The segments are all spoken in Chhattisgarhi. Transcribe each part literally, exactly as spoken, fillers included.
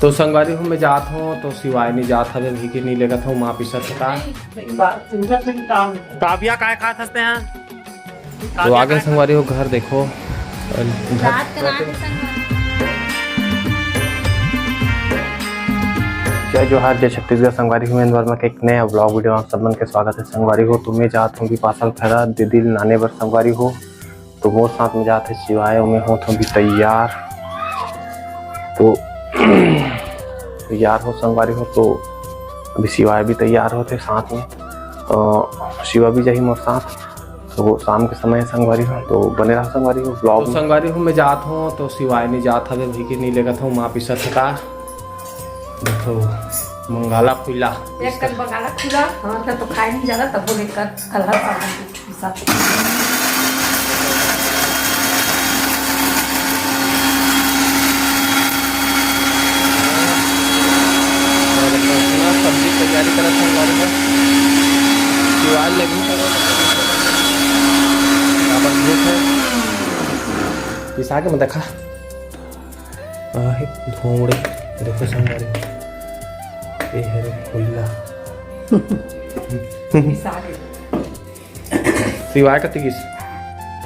तो संगवारी हो, मैं जात हूँ तो शिवाय नहीं जात हवे, भी के नहीं लेगत हूँ, माँ पीसत हे का। काव्या काय खात हंसते हैं? तो आगे संगवारी हो घर देखो। घर रात के नाम है संगवारी। जय जोहार, जय छत्तीसगढ़ संगवारी हो, मैं वर्मा के एक नया व्लॉग वीडियो में आप सब मन के स्वागत है संगवारी हो। तो मैं जात हूँ अभी पासल खैरा दीदी ल लाने बर संगवारी हो। तो मोर साथ में जात हे शिवाय, मैं होत हूँ अभी तैयार। तो तैयार हो संगवारी हो, तो अभी शिवाय भी तैयार होत हे साथ में। अ, शिवा भी जाही मोर साथ। तो शाम के समय हे संगवारी हो, तो बने रहा संगवारी हो व्लॉग तो में। संगवारी हो, मैं जात हूँ तो शिवाय नहीं जात हवे, भी के नहीं लेगत हूँ, माँ पीसत हे का। देखो, मंगाला फुला। एक कन बंगाला खुला, हमन का तो खाए नहीं जाला, तब वो लेकर हल्का सा पीसा। और अपना सब्जी तैयारी करत हन गाड़ी में। दीवार लगी करो, यहाँ पर धूप है। पिसा के मत देखा। आहे धोंगड़े, देखो संगवारी, ये हरे खुल्ला। पिसा के। शिवाय कति गिस?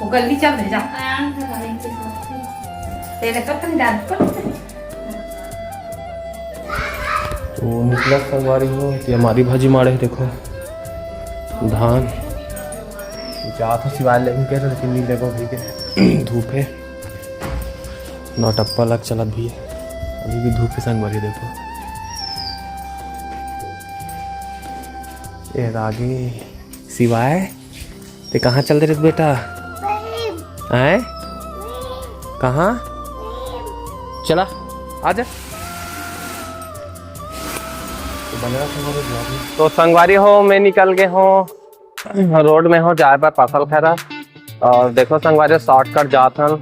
वो गली चल रहे जा। आराम से करेंगे सब। तेरे को तो डांट पड़ते। तो निकला संगवारी हो, ये हमारी भाजी माड़े है, देखो। धान। जा तो शिवाय लेकिन कह रहे, लेकिन नहीं लेगो भी के। धूप है। नौटप्पा लग चलत भी है। अभी भी धूप के संगवारी देखो। ए रागी शिवाय, ते कहाँ चल दे रे बेटा? आए? कहाँ? चला, आ जा। तो संगवारी हो, मैं निकल गए हूँ रोड में हो जाए बर पासल खैरा। और देखो संगवारी, शॉर्टकट जात हन,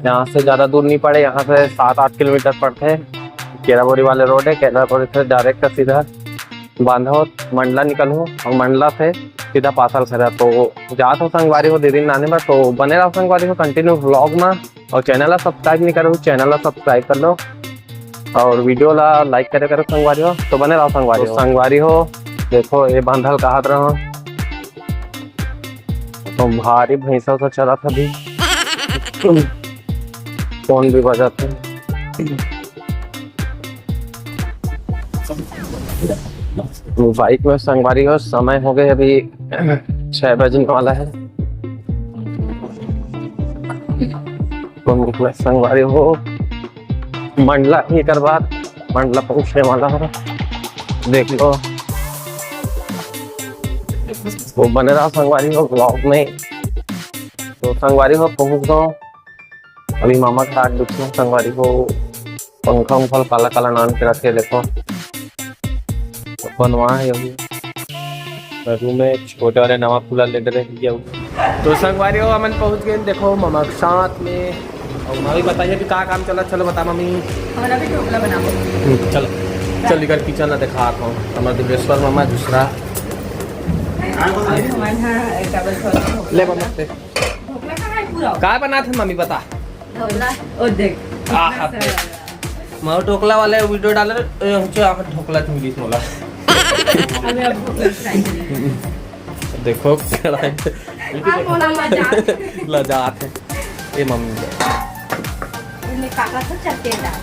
यहाँ से ज़्यादा दूर नहीं पड़े, यहाँ से सात आठ किलोमीटर पड़ते। केराबोरी वाले रोड है, केराबोरी से डायरेक्ट सीधा बांधो मंडला निकलहूँ और मंडला से सीधा पासल खैरा। तो जात हो संगवारी हो दीदी लाने बर, तो बने रहो संगवारी हो कंटिन्यू व्लॉग में। और चैनल ला सब्सक्राइब नहीं करे हो, चैनल ला सब्सक्राइब कर लो और वीडियो ला लाइक करे करो संगवारी हो। तो बने रहो संगवारी हो। संगवारी हो, देखो ये बांधल कहत रहो, तो भारी भैंसा से चलत अभी। फोन भी बजत है। बाइक में संगवारी हो, समय हो गए अभी छह बजने वाला है। तो निकले संगवारी हो मंडला, एकर बाद मंडला पहुंचने वाला हो, देख लो। वो बने रहा संगवारी हो व्लॉग में। तो संगवारी हो पहुंच गो अभी मामा के साथ दुखिया संगवारी हो। पंखा उंखा काला काला नान के रखे, देखो बनवा है अभी। रूम में छोटे वाले नवा कूलर ले डरे भैया। तो संगवारी हो, हमन पहुंच गए, देखो मामा के साथ में। और मम्मी बताइए अभी का काम चला, चलो बता मम्मी। हमारा भी ढोकला बनाओ। हम्म, चलो। चल इधर किचन ला देखा था हमारा दुर्गेश्वर मामा दूसरा। अभी हमारे यहाँ एक डबल छोला ढोकला ले बना। मम्मी, ढोकला कहाँ है पूरा? का बना थे मम्मी बता। ढोकला। ओ देख। आहा, इतना सारा। मैं ढोकला वाले वीडियो डाले, ए, हम चाहे ढोकला चुंगली मोला। अबे अब ढोकला ट्राई करेंगे। देखो, कढ़ाई पे आप मोला लजा। लजात है। ए मम्मी। इनमें काका तो चलते हैं।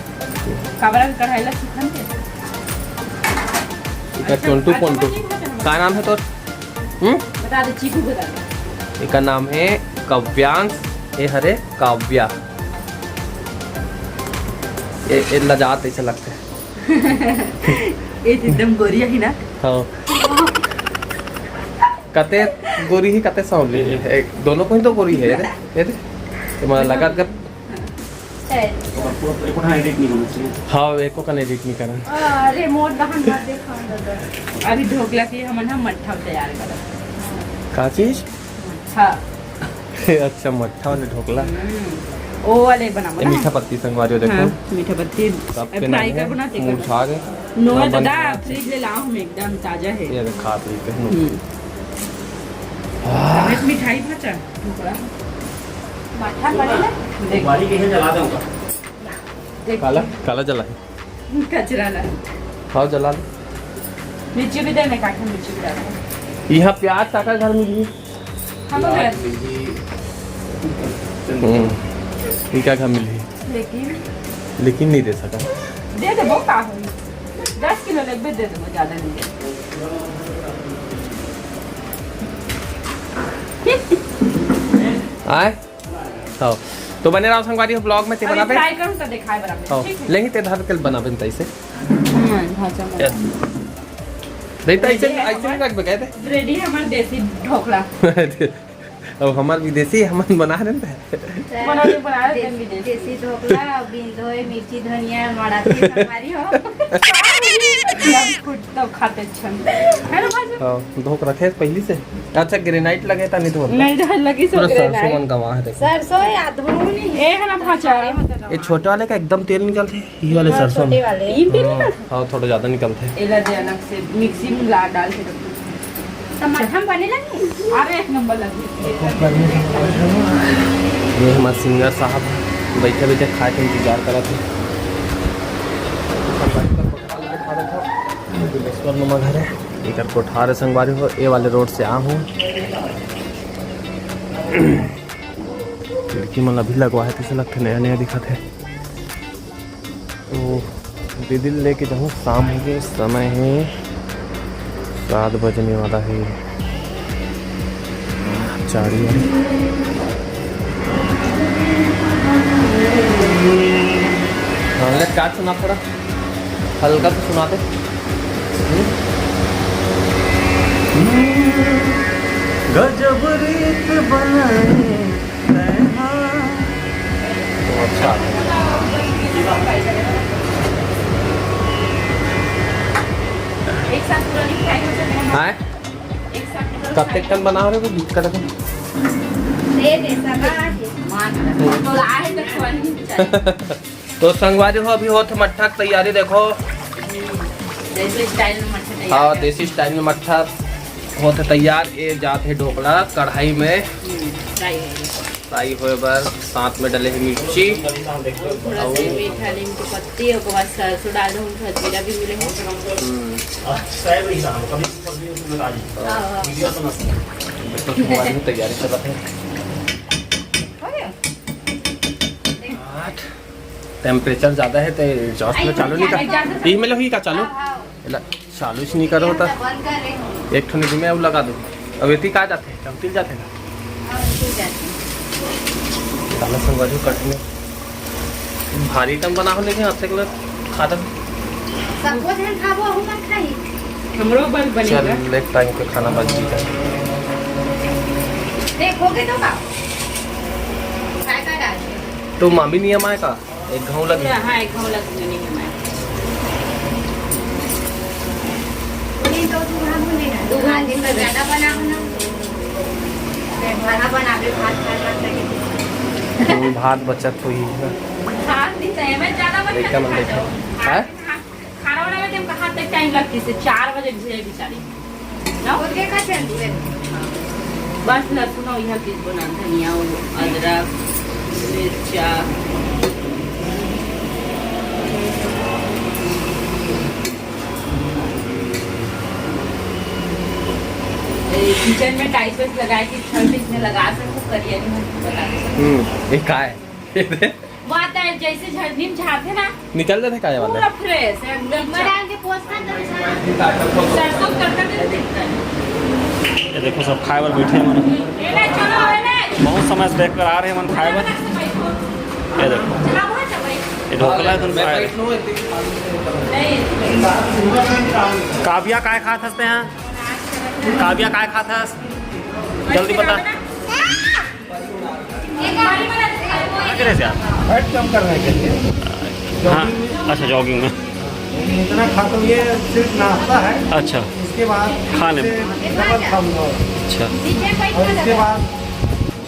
काबरा के कढ़ाई ला सुखन दे। इका अच्छा, टोंटू अच्छा, पोंटू। नहीं, नहीं, नहीं। का नाम है तोर? हम्म? बता दे, चीकू बता दे। एकर नाम है काव्यांश, ए हरे काव्या। ए, ए लजात ऐसा लगता है। ये तो एकदम गोरिया ही ना। हाँ। कते गोरी ही, कते सांवली ही। ए, दोनों को ही तो गोरी है, ये दे, ये दे। तुम्हारा लगा कर। एको ठन एडिट नहीं होना चाहिए। हाँ, एको कन एडिट नहीं करन। अरे, मोर बहन बात देखो, हम लोग अभी ढोकला के लिए हमन ह मट्ठा तैयार करत। का चीज? मट्ठा। अच्छा, मट्ठा वाले ढोकला। हम्म, ओ वाले बनाबो ये ना। मीठा पत्ती संगवारी हो, देखो। हाँ, मीठा पत्ती। सबके फ्राई नाम है, करबो ना, ते मुरझा गए। नो अब बन दादा, गया। फ्रिज ले लाओ, हम एकदम ताजा है। ये देखा, फ्रिज पे, नो। हम्म। आह। रमेश, मिठाई खा, चल, ढोकला। मट्ठा पड़े ना? देख। बारी कहीं जला दूंगा। देख। काला, काला जला है। कचरा ला। खाओ, जला लो। मिर्ची भी देने का, मिर्ची भी डाल दो। यहाँ प्याज काकर घर मिली? हम घर। हम्म, इनका घर मिली। लेकिन लेकिन नहीं दे सका। दे देबो, का होई? दस किलो लेबे, दे देबो, ज्यादा नहीं दे। आए? हाँ। तो बने रहो संगवारी हो vlog में, ते अभी बनाबे। Try करूँ तो दिखाए बराबर, हाँ, ठीक है? लेकिन ते धर के बनाबे न तैसे। हाँ, ढांचा में। यार। नहीं तो ऐसे, ready है ऐसे नहीं हमार, रखबे, कहते। Ready है हमार देसी ढोकला। अब हमार विदेशी हमन बना रहे हैं। बना के बना रहे हैं देसी, विदेशी। देसी ढोकला, बिन धोए मिर्ची धनिया मड़ाती संगवारी हो। सब कुछ तो खाते छन। है ना बाजू? हाँ, धोक रखे पहली से। अच्छा, granite लगे था, नहीं धोक। नहीं, लगी सो पूरा सरसों granite। मन गवा है, देखो। सरसों या धुनी। ए, है ना भांचा? ये छोटे वाले का एकदम तेल निकलते हैं, ये वाले हाँ, सरसों छोटे में। वाले। ये तेल हाँ, निकलता है? हाँ, थोड़ा ज्यादा निकलते हैं। एला दे अलग से मिक्सी में ला डाल के रखो। टमाटर हम बने लगे। अरे, एक नंबर लगे। ये हमारे सिंगर साहब बैठे बैठे खाए के इंतजार करत हैं। बिलेश्वर नमा घर है, एकर कोठार है संगवारी हो, ए वाले रोड से आ हूँ। खिड़की मन अभी लगवा है, तैसे लगथे नया नया दिखत है। तो दीदी लेके जाऊँ, शाम हो गए, समय है सात बजने वाला है, चार ही है। हाँ, ले, का सुना थोड़ा? हल्का सा सुना दे। गजब रीत बनाए तैं हा। अच्छा। एक साथ पूरा नहीं खाएंगे तो मेरा हाँ? एक साथ पूरा कब तक खाएंगे। टन बना रहे हो, बीच का टन? दे दे, सगा है। मान तो आए तो खवानी चाहिए। तो संगवारी हो, अभी होत मट्ठा के तैयारी देखो। देसी स्टाइल में मट्ठा तैयार हाँ, कर। देसी स्टाइल में मट्ठा होत है तैयार। ये जात है ढोकला कढ़ाई में हम्म, फ्राई हो गया। फ्राई होए बर, साथ में डले है मिर्ची। थोड़ा सा मीठा नीम के पत्ती, ओकर बाद सरसों डाल दो, थोड़ा जीरा भी मिले हो। हम्म। हाँ, हाँ। तो संगवारी हो, तैयारी चलत है। हो गया? आठ। टेम्परेचर ज्यादा है तो एग्जॉस्ट में चालू नहीं कर। ई में लो ही का चालू? हाँ, हाँ। एला चालू से नहीं करो तो। बंद कर रही हूँ। एक ठो निजी में अब लगा दो। अब एती का जाते हैं? चौथिल जाते हैं ना? हाँ, ठीक है। साला संगवारी कट में भारी कम बना हो लेकिन अब तक खा तक सबको धन खाबो, अहू मत खाई। हमरो बर बनेगा। चल, एक टाइम के खाना बच गया। देखोगे तो का? काय का डाल? तो मामी नहीं हमारे का? एक घाव लग गया। हाँ, एक घाव लग गया, नहीं हमारे। नहीं तो तू हाँ बोलेगा। दो घाव दिन में ज्यादा बना हो ना। खाना बनावे, भात खाए, भात लगे। हम्म, भात बचत हुई है ना। भात नहीं सही, मैं ज्यादा मत लइका मन खाते बैठे। हो। हैं? खाना बनावे में हमका हाथ तक टाइम लगती से चार बजे घुसे बेचारी। ना? और के का चल रही है? बस लहसुन और यह चीज बना, धनिया और अदरक, मिर्चा। ए, किचन में टाइल्स वाइल्स लगा के छत इसमें लगा सकते, करिया नहीं बता सकते। हम्म, ये का है? बात है, जैसे झड़नी में झाड़ते ना, निकल जाते काया वाला? पूरा फ्रेश, एकदम निरमा डाल के पोंछना तो सरसों का तड़का भी दिखता है। ये देखो, सब खाए बर बैठे हैं मन। ए ले, चलो, ए ले। बहुत समय से देख कर आ रहे हैं मन खाए बर। ये देखो, चला, वहाँ चल भाई। ये ढोकला है, तुम खाए। नहीं। काव्या काय खात हंसते हैं? काव्या काय खात हंस? जल्दी बता। क्या करे यार? फैट कम करने के लिए हाँ, jogging में। अच्छा, जॉगिंग में। इतना खा तो ये सिर्फ नाश्ता है। अच्छा। इसके बाद खा लें। इससे डबल खाऊंगा। अच्छा। और इसके बाद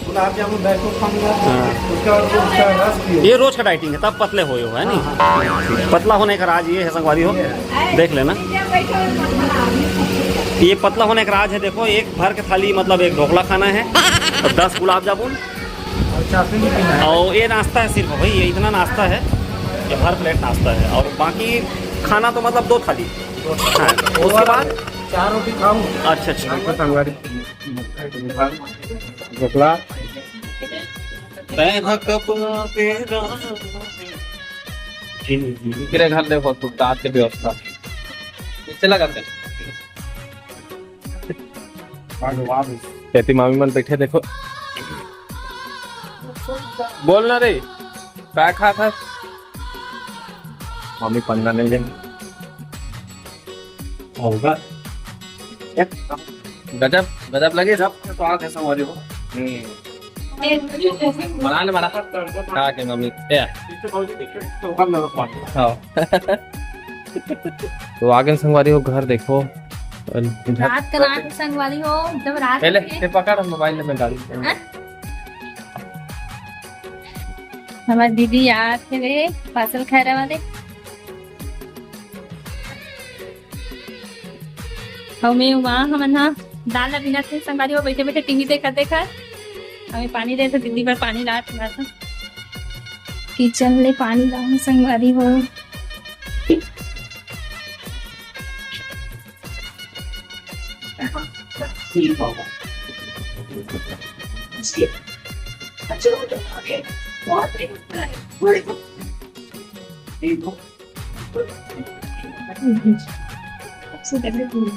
गुलाब जामुन बैठो खाऊंगा। हाँ। उसके बाद उसका रस पियो। ये रोज का डाइटिंग है, तब पतले हुए हो, है नहीं? हाँ, हाँ। पतला होने का राज ये है, संगवारी हो, देख लेना। ये पतला होने का राज है, देखो, एक भर के थाली, मतलब, एक ढोकला खाना है और दस गुलाब जामुन। और चाशनी भी पीना है। और ये नाश्ता है सिर्फ भाई, ये इतना नाश्ता है। हर प्लेट नाश्ता है और बाकी खाना तो मतलब दो थाली। हाँ, उसके बाद चार रोटी खाऊं। अच्छा, अच्छा। देखो संगवारी, ढोकला। तेरे घर देखो, तू दांत के व्यवस्था। चला करते। कहती मामी मन बैठे देखो। बोल ना रे, का खात हस? मामी पंगा नहीं लेंगे। होगा। गजब, गजब लगे। सब स्वाद है संगवारी हो। बना ले, बना। का के मम्मी? ए। हाँ। तो आगे संगवारी हो घर देखो। रात के रात संगवारी हो, जब रात पहले के ते पकड़, मोबाइल में डाल। हाँ? हमार दीदी आत हे रे, पार्सल खाए वाले। अउ मैं वहाँ हमन हा दाल ला बिनत हे संगवारी हो, बैठे बैठे टीवी देखत देखत। हमें पानी दे तो दीदी बर पानी लात लात। किचन ले पानी लाऊं संगवारी हो।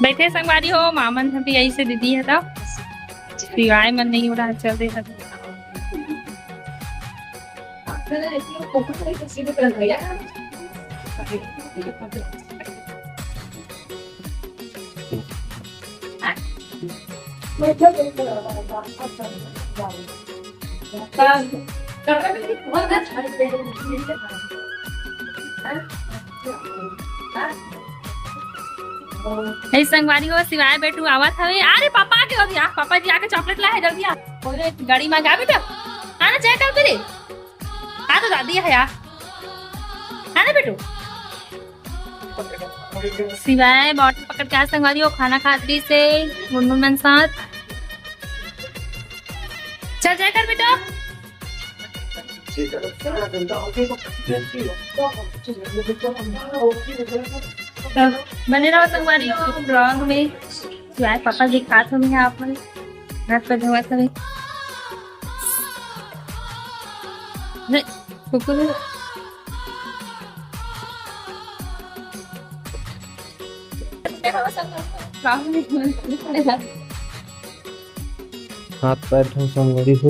बैठे संगवारी हो, मामन ह भी ऐसे दीदी ह त सिवाय मन नहीं उड़ा चल दे। ए संगवारी हो, सिवाय बेटू आवत हवे। अरे पापा आगे हो भैया, पापा जी आके चॉकलेट ला है, जल्दी आ। गाड़ी में आ बेटा, आना चाहे कर तेरे। आ तो दादी है यार, है ना बेटू? सिवाय बॉटल पकड़ के आज संगवारी हो खाना खात रही से गुनगुन मन साथ। चल जाए कर बेटा। बने रहो संगवारी हो ब्लॉग में। सिवाय पापा जी खात हो आप मन हाथ पर धोवत हवे। नहीं, कुकुर। हाथ पैर धो संगवारी हो।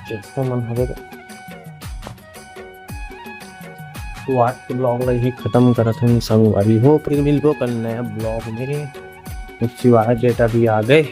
चेष्टा मन हवे। तो आज के ब्लॉग ला ही खत्म करत हन संगवारी हो, फिर मिलबो कल नया ब्लॉग में। सिवाय बेटा भी आ गए।